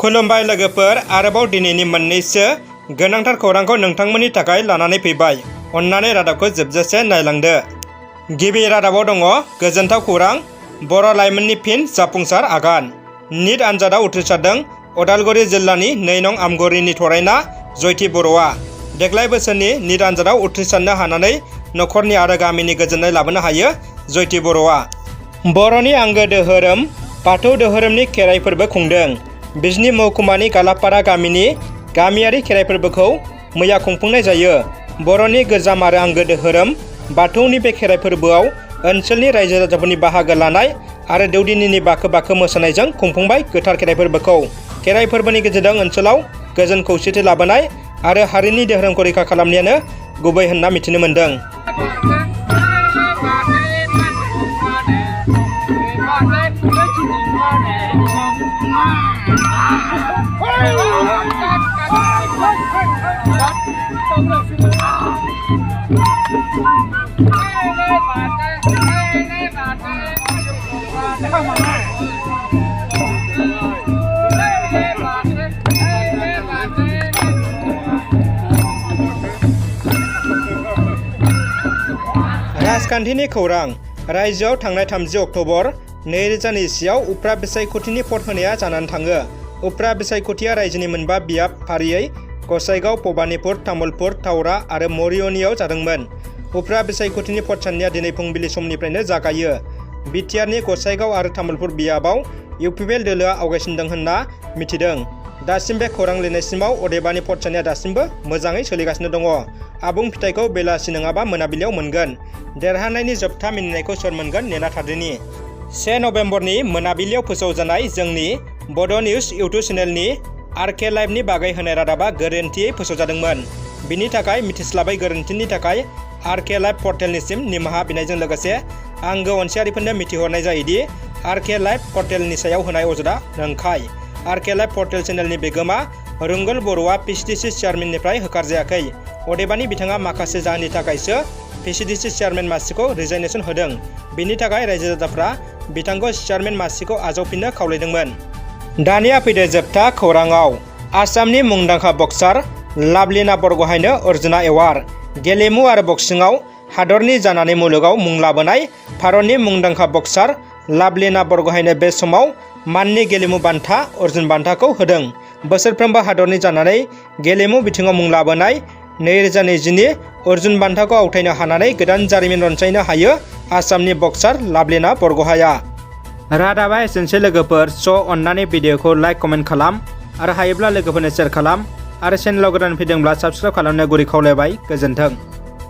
खुलुमबाय लोगोफोर, आरोबाव दिनैनि मोननैसो गोनांथार खौरांखौ नोंथांमोननि थाखाय लानानै फैबाय। अन्नानै रादाबखौ जोबजासे नायलांदो। गिबि रादाबाव दङ गोजोनथाव खौरां, बर' लाइमोननि फिन जाफुंसार आगान। निट आनजादाव उथ्रिसारदों उदालगुरि जिल्लानि 2 नं आमगुरिनि थरायना जयथि बर'आ। देग्लाय बोसोरनि निट आनजादाव उथ्रिसारनो हानानै नखरनि आरो गामिनि गोजोननाय लाबोनो हायो जयथि बर'आ। बर'नि आंगो दोहोरोम बाथौ दोहोरोमनि खेराइ फोरबो खुंदों। बिजनी महकुमानि गालापारा गामिनि गामियारि खेराइ फोरबोखौ मैया खुंफुंनाय जायो। बर'नि गोजाम आरो आंगो दोहोरोम बाथौनि बे खेराइ फोरबोआव ओनसोलनि रायजो राजाफोरनि बाहागो लानाय आरो दौदिनिनि बाखो बाखो मोसानायजों खुंफुंबाय गोथार खेराइ फोरबोखौ। खेराइ फोरबोनि गेजेरजों ओनसोलाव गोजोन खौसेथि लाबोनाय आरो हारिनि दोहोरोमखौ रैखा खालामनायानो गुबै होनना मिथिनो मोन्दों। राजखान्थिनि खौरां, रायजोआव थांनाय 30 अक्ट'बर 2021आव उफ्रा बिसायख'थिनि भट होनाया जानानै थाङो। उफ्रा बिसायख'थिया रायजोनि मोनबा बियाब फारियै गसाइगाव, भबानिपुर, तामुलपुर, तावरा आरो मरियनीआव जादोंमोन। उफ्रा बिसायख'थिनि भट साननाया दिनै फुंबिलि समनिफ्रायनो जागायो। बिटिआरनि गसाइगाव आरो तामुलपुर बियाबाव इउपिपिएल दोलोआ आवगायसिनदों होनना मिथिदों। दासिम बे खौरां लिरनायसिमाव अदेबानि भट साननाया दासिमबो मोजाङै सोलिगासिनो दङ। आबुं फिथाइखौ बेलासि नङाबा मोनाबिलियाव मोनगोन। देरहानायनि जोबथा मिनिनायखौ सोर मोनगोन नेना थादोनि। 1 नभेम्बरनि मोनाबिलियाव फोसावजानाय जोंनि बड' निउज इउटुब चेनेलनि आरके लाइभनि बागै होनाय रादाबा गोरोन्थियै फोसावजादोंमोन। बिनि थाखाय मिथिस्लाबै गोरोन्थिनि थाखाय आरके लाइभ पर्टेलनिसिम निमाहा बिनायजों लोगोसे आंगो अनसायारिफोरनो मिथिहरनाय जायोदि आरके लाइभ पर्टेलनि सायाव होनाय अजदआ नंखाय। आरके लाइभ पर्टेल चेनेलनि बिगोमा रुंगल बर'आ पिसिडिसि चेयारमेननिफ्राय होखारजायाखै। अदेबानि बिथाङा माखासे जाहोननि थाखायसो पिसिडिसि चेयारमेन मासिखौ रिजाइनेसन होदों। बिनि थाखाय रायजो राजाफ्रा बिथांखौ चेयारमेन मासिखौ आजावफिननो खावलायदोंमोन। दानिया फैदो जोबथा खौराङाव। आसामनि मुंदांखा बक्सार लाभलिना बरग'हायनो अर्जुना एवार्ड। गेलेमु आरो बक्सिंआव हादरनि जानानै मुलुगाव मुं लाबोनाय भारतनि मुंदांखा बक्सार लाभलिना बरग'हायनो बे समाव माननि गेलेमु बान्था अर्जुन बान्थाखौ होदों। बोसोरफ्रोमबो हादरनि जानानै गेलेमु बिथिङाव मुं लाबोनाय 2020नि अर्जुन बान्थाखौ आवथायनो हानानै गोदान जारिमिन रनसायनो हायो आसामनि बक्सार लाभलिना बरग'हाया। रादाबा एसेनोसै लोगोफोर। अन्नानै भिडिअखौ लाइक कमेन्ट खालाम आरो हायोब्ला लोगोफोरनो शेयार खालाम आरो चेनेलाव गोदान फैदोंब्ला साबस्क्राइब खालामनो गुरै खावलायबाय। गोजोन्थों।